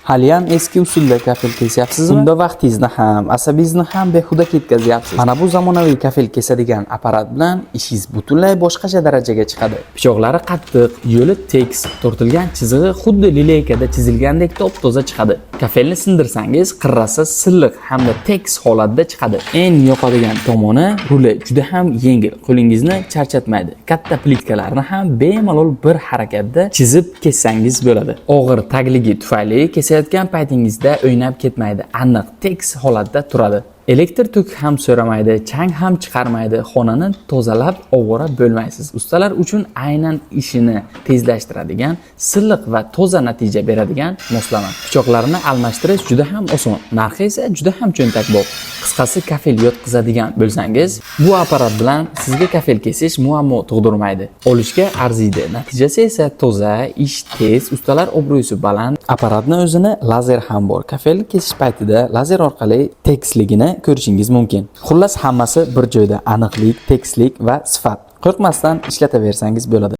Haliyam eski usulda kafel kesyapsizmi? Unda vaqtingizni ham, asabingizni ham behuda ketkazyapsiz. Mana bu zamonaviy kafel kesadigan apparat bilan ishingiz butunlay boshqacha darajaga chiqadi. Pichoqlari qattiq, yo'li tekis, tortilgan chizig'i xuddi lileykada chizilgandek top-toza chiqadi. Kafelni sindirsangiz, qirrasi silliq hamda tekis holatda chiqadi. Eng yoqadigan tomoni, ruli juda ham yengil, qo'lingizni charchatmaydi. Katta plitkalarni ham bemalol bir harakatda chizib kessangiz bo'ladi. Og'ir tagligi tufayli kesayotgan paytingizda o'ynab ketmaydi, aniq tekis holatda turadi. Elektr tok ham so'ramaydi, chang ham chiqarmaydi, xonani tozalab ovora bo'lmaysiz. Ustalar uchun aynan ishini tezlashtiradigan, silliq va toza natija beradigan moslama. Pichoqlarini almashtirish juda ham oson, narxi esa juda ham cho'ntakbop. Qisqasi, kafel yotqizadigan bo'lsangiz, bu apparat bilan sizga kafel kesish muammo tug'dirmaydi. Olishga arziydi. Natijasi esa toza, ish tez, ustalar obro'si baland. Apparatni o'zini lazer ham bor. Kafel kesish paytida lazer orqali tekisligini ko'rishingiz mumkin. Xullas, hammasi bir joyda: aniqlik, tekislik va sifat. Qo'rqmasdan ishlataversangiz bo'ladi.